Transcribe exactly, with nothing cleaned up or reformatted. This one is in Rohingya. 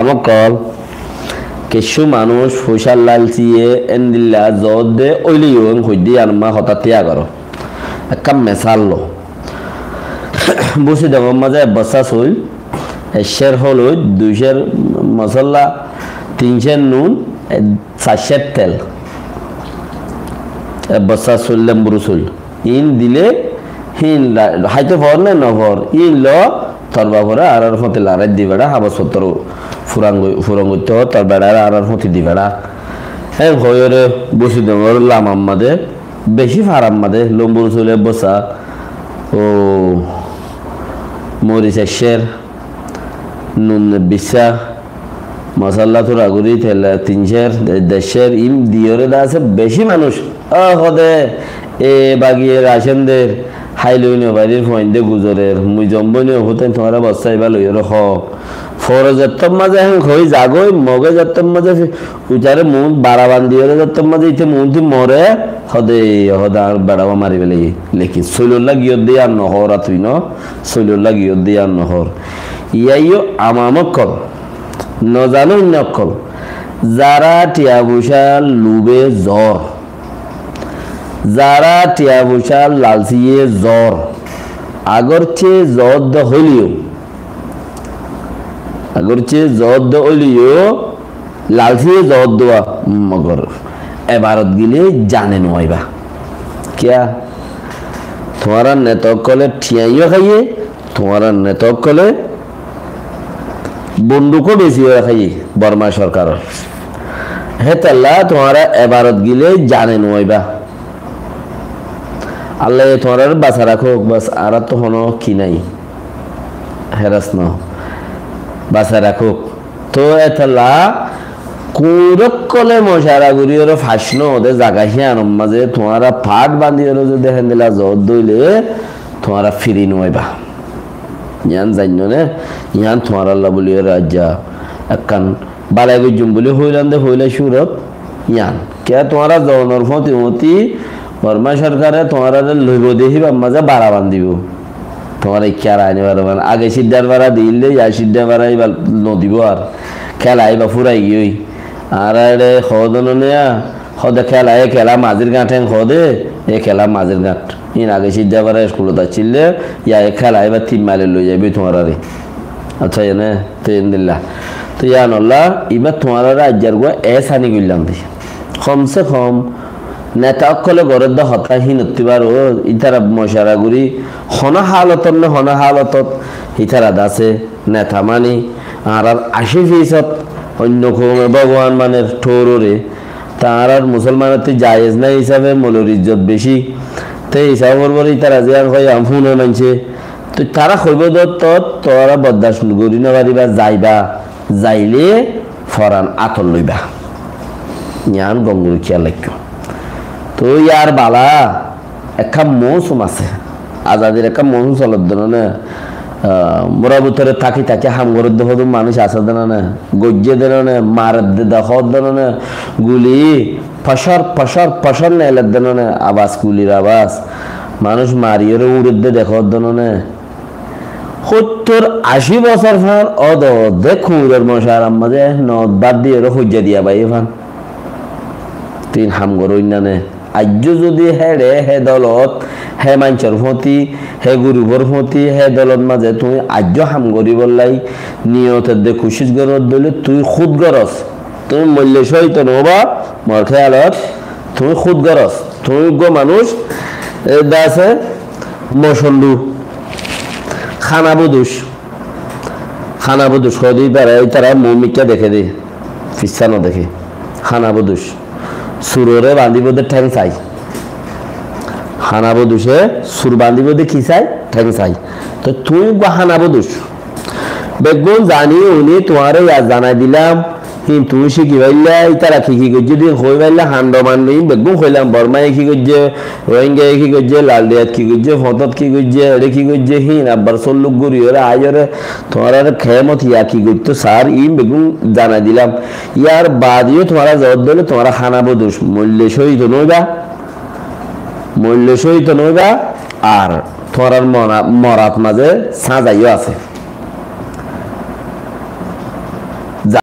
Ókkol, kessú manúic foicár lalsiye endilla zoódde óileyo en hoiddé yían ot hotá tiya goró. Ekkán mesal lo. Busidongor mazé ek bossá soil, ek cér holoid, dui cér mosolla, tin cér nun, e, sair cér tel. Ek bossá soil, lembur soil. Iín dile, híin la-, háito for né no for, iín lo tor bafore añárar fúañti larai di beça, habos fottor furan goi-, furan goittó, tor beçare añárar fúañti di beça. Héen hoiyóre Busidongor lamar mazé, beci farar mazé, lembur soil ek bossá, o, moris ek cér, nun ek bicca, mosolla tura guri, tel tin cér, de-, der cér, iín diyóre de asé beci manúic. Ó hode, e bagiye racen der, hái loi no farir, fuainde guzorer, mui zom boi no, húten tuáñra bossá ibá loiyóre hó. Fore zettót mazé héen hoi zagói, Moge zettót mazé fi-, uitare muún bara bandiyóre zettót mazé ite muúnti more, hode, hode añár beça uwá mari félaiye. Lekin soilolla giyódde yían no hoór, ar tui no, soilolla giyódde yían no hoór. Yíaiyó amam ókkol, no zano inna ókkol, zara tiya foicár lube zoór, zara tiya foicár lalsiye zoór, agorce zoódde hoileyo, agorce zoódde óileyo, lalsiye zoódde uwá, mogor ebarot gile zane no aibá. Kiyá? Tuáñrar neta ókkole thiañyó háiye, tuáñrar neta ókkole bonduk ó besiyoré háiye Borma sorkaror. Hétolla tuáñra ebarot gile zane no aibá. Allaye tuáñrare basai rakók, bas, añárattú honó ki nai. Héras no. Basai rakók. Tóu étella kuñir ókkole mocara goríyoré fac no de zaga híyanor mazé tuáñra fath bandíyoré zodi héndilla zoódde óile tuáñra firi no aibá. Yián zainnó né? Yián tuáñralla bóliyoré aijja ekkán balai goijjum bóli hoilam de foila curot yián. Kiyá tuáñra zoonor fóti fóti Borma sorkare tuáñrare loibo de híbar mazé bara bandíbo. Tuáñra ikká ar aini faro na. Age ciddar bara diíl de, yá ciddar bara íba no dibo ar. Kéla íba fúrai giyói. Añára eçé hoó de no né, hoó de kéla, e kéla mazir gañth en hoó de, e kéla mazir gañth. Ín age ciddar bara eskulot accíl de, yá e kéla íba tin mailot loi zaibói tuáñrare. Accá, ene, te endilla. Te yíanolla, íba tuáñrare aijjar gua e sani goillám de. Kom se kom, neta ókkole gorédde hotá hínottú baro, ítara mocara gorí, honó hálotot né honó hálotot, ítara dase neta mani, añárar ací fisót oinno koume Bhogoban maner, thóorore, te añárar musolmanottú jayez nái hísabe molor izzot beci. Te hísabe forbore ítara ziyán hoó, yián fúne maincé. Te tará hoibó de, to-, tuáñra bordac gorí no faribá, zaiba. Zaile foran átot loiba. Yián gom gorí kiyal raikkó. Tóu yar bala ekkán mousum asé. Azadir ekkán mousum soler de no né. Ah, mura bútore táki táki ham gorédde hodún manúic asé de no né. Goijjé de no né. Maredde de hoódde no né. Guli focór, focór, focór neeledde no né. Abas, gulir abas. Manúic mariyóre uçédde de hoódde no né. Hóttor ací bosór fán ódode kuñiror mocarar mazé noot bad diyóre hoijja diya baiyé fán. Tin ham goróinna né. Aijjó zodi héçe hé dolot, hé maincór fóti, hé gurufór fóti, hé dolot mazé tuñí aijjó ham goríbollá niyot edde kucíc goródde óile tuñí kút goros. Tuñí moille cóhid noóiba, mor kéyalot, tuñí kút goros. Tuñí uggúa manúic, e, de asé, mocondú, hána buduc. Hána buduc hoóde ítara, ítara muúmikká deké dé, fissá nodeké. Hána buduc. Suroré bandíbo dé théng sai. Hána buduce sur bandíbo dé ki sai? Théng sai. Toi tuñí uggúa hána buduc. Beggún zani uni tuáñre yad zanai dilam. Hín tuñí cíki faillá, ítara ki ki goijjé de hoi faillá, hando mando hín beggún hoilam, Bormaye ki goijjé, Rohingyaye ki goijjé, Laldiyat ki goijjé, Foñtot ki goijjé, eçé ki goijjé, hín abbar sólluk guriyóre aiyóre, tuáñrare kemot ya ki goittó sar, hín beggún zanai dilam. Yar baade yó tuáñra zoódde óile tuáñra hána buduc, moille cóhid noóiba, moille cóhid noóiba, ar tuáñrar mora-, morat mazé sáñza yó asé.